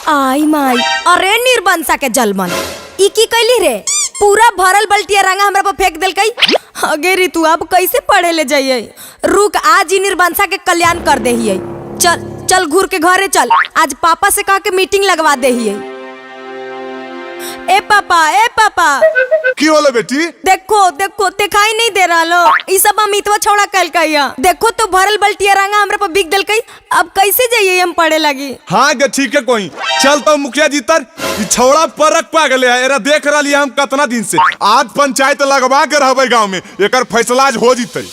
आई माई, अरे निर्बंसा के जलमन, ई की कैली रे? पूरा भरल बल्टिया रंगा हमरा पर फेंक देलकै। अगे रितु, अब कैसे पढ़े ले जाइए? रुक, आज ही निर्बंसा के कल्याण कर दे हियै। चल चल घूर के घरे चल, आज पापा से कह के मीटिंग लगवा दे हियै। ए पापा, ए पापा। की होलो बेटी? देखो देखो, दिखाई नहीं दे रहा लो, ई सब अमितवा छौड़ा कल है। देखो तो भरल बल्टिया रंगा हमरा पर बिक देलकै, अब कैसे जाइए हम पढ़े लगी? हाँ गे ठीक है, कोई चल तो मुखिया जी तर ई छौड़ा परक पा गेले है, एरा देख रहली हम कतना दिन से। आज पंचायत लगवा के रहबे गांव में, एकर फैसला आज हो जीते।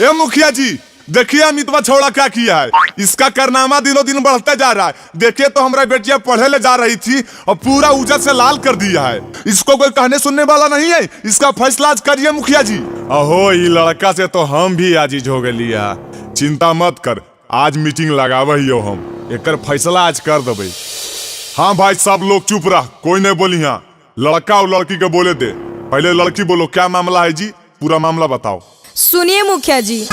ए मुखिया जी देखिए अमितवा छौड़ा क्या किया है, इसका कारनामा दिनों दिन बढ़ता जा रहा है। देखिए तो हमारा बेटिया पढ़े ले जा रही थी और पूरा उजर से लाल कर दिया है। इसको कोई कहने सुनने वाला नहीं है, इसका फैसला आज करिए मुखिया जी। अहो ये लड़का से तो हम भी आजीज हो गलिया। चिंता मत कर, आज मीटिंग लगावे ही हम, एकर फैसला आज कर देबै। हाँ भाई सब लोग चुप रह, कोई नहीं बोली। यहाँ लड़का और लड़की के बोले दे, पहले लड़की बोलो क्या मामला है जी, पूरा मामला बताओ। सुनिए मुखिया जी,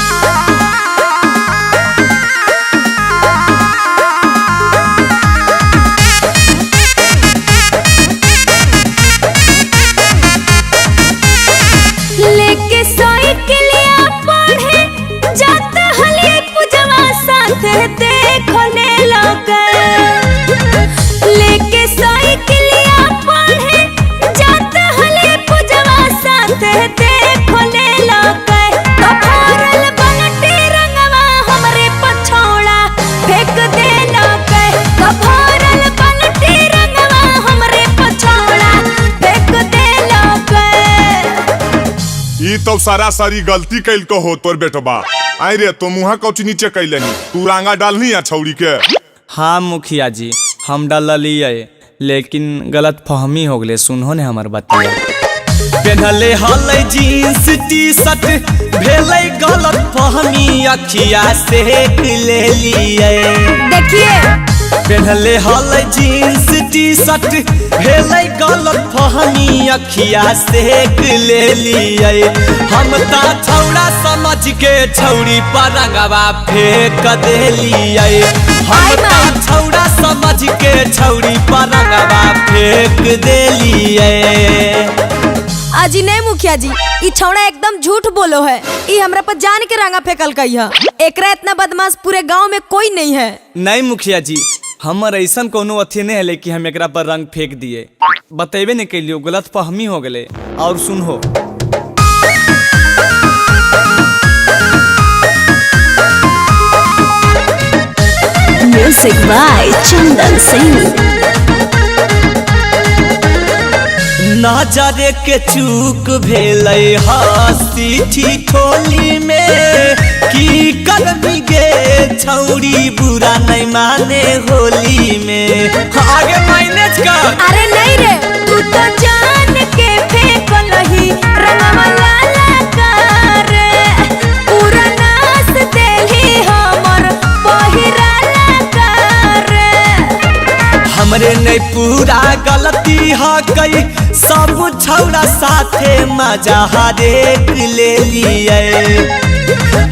लेके साइकिलिया पढ़े जात हलिए पूजवा साथ देखने लगे। लेके साइकिलिया पढ़े जात हलिए पूजवा साथ देखने लगे। तो भरल बनटी रंगवा हमरे पछौड़ा फेंक दे लगे। तो भरल बनटी रंगवा हमरे पछौड़ा फेंक दे लगे। ई तो सारी गलती कैल को हो तोर बेटबा। आई रे तो मुहा कौची नीचे कैलही, तू रांगा डालनी है छौड़ी के? हाँ मुखिया जी हम डालिए, लेकिन गलत फहमी हो गले। सुनो ने हमर बतिया, पेन्हले हलै जींस टी शर्ट, भेलै गलत फहमी अखिया से ले लिए। देखिए पेन्हले हलै जींस टी शर्ट, भेलै गलत फहमी अखिया से ले लिए। हम ता छौड़ा समझ के छौड़ी पर रंगवा फेंक देलिए। हम ता छौड़ा समझ के छौड़ी पर रंगवा फेंक देलिए। अजी नहीं मुखिया जी, ई छौड़ा एकदम झूठ बोलो है। ई हमरा पर जान के रंगा फेंकल कई है। एकरा इतना बदमाश पूरे गांव में कोई नहीं है। नहीं मुखिया जी, हमर ऐसा कोनो अथी नहीं है कि हम एकरा पर रंग फेंक दिए। बतेबे नहीं कैलियो, गलत फहमी हो गले। और सुनो म्यूजिक बाय चंदन सिंह। नजर के चूक भेलै हंसी ठिठोली में, की करबी गे छौड़ी बुरा नहीं माने होली में। आगे मैनेज कर। अरे नहीं रे, तू तो जान के फेंकलही रंगवा लाला कर, पूरा नास देली हमर पहिराला कर। हमरे नहीं पूरा गलती हकई, सब छौड़ा साथे मजा हरेक ले लिए।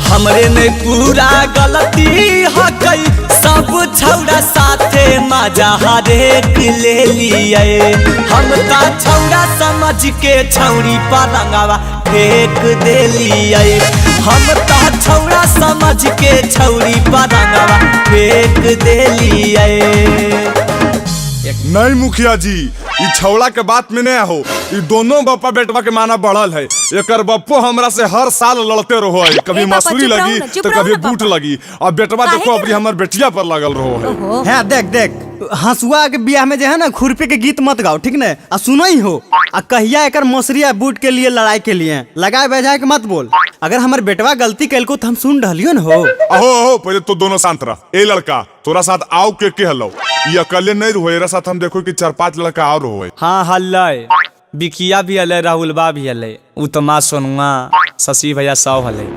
हमरे नहीं पूरा गलती हकई, सब छौड़ा साथे मजा हरेक ले लिए। हम ता छौड़ा समझ के छौड़ी पर रंगवा फेंक देलिए। हम ता छौड़ा समझ के छौड़ी पर रंगवा फेंक देलिए। नहीं मुखिया जी, ई छौड़ा के बात में नहीं हो, ई दोनों बप्पा बेटवा के माना बढ़ल है। एकर बप्पो हमरा से हर साल लड़ते रहो है, कभी मसूरी लगी तो कभी बूट लगी। अब बेटवा देखो अभी हमर बेटिया पर लगल रहो है। है देख देख, हंसुआ के बियाह में जो है ना खुरपी के गीत मत गाओ, ठीक ने? आ सुनो ही हो, आ कहिया एकर मसरिया बूट के लिए लड़ाई के लिए लगाए बजाए के मत बोल। अगर हमार बेटवा गलती कैलको तो हम सुन रहलियो न हो। अहो अहो, पहले तो दोनों शांत रह। ए लड़का तोरा साथ आओ के हलो, ये अकेले नहीं रहो, एरा साथ हम देखो कि 4-5 लड़का और हो। हाँ हल्लै, बिकिया भी हलै, राहुलबा भी हलै, उत्तमा सोनुआ शशि भैया सब हलै।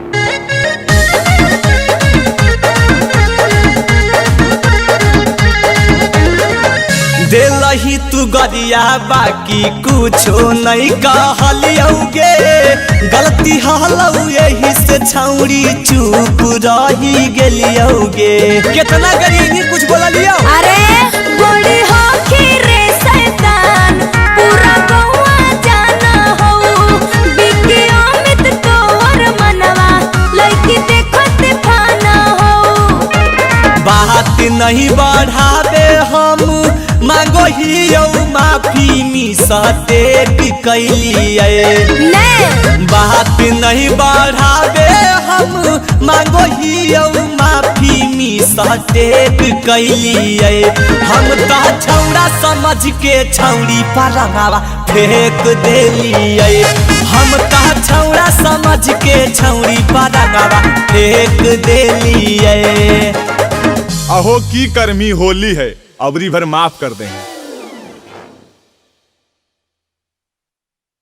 देलही तू गरिया बाकी कुछो नहीं कहलियौगे, गलती हलौ यही से छौड़ी चुप रही गेलियौगे। कितना गरीबी कुछ बोललियौ। अरे बड़ी नहीं बढ़ावे हम मांगो ही यौ माफी मिसटेक कैलिए। ने बात नहीं बढ़ावे हम मांगो ही यौ माफी मिसटेक कैलिए। हम त छौड़ा समझ के छौड़ी पर रंगावा फेंक देलिए। हम त छौड़ा समझ के छौड़ी पर रंगावा फेंक देलिए। अहो की कर्मी होली है, अबरी भर माफ कर दे।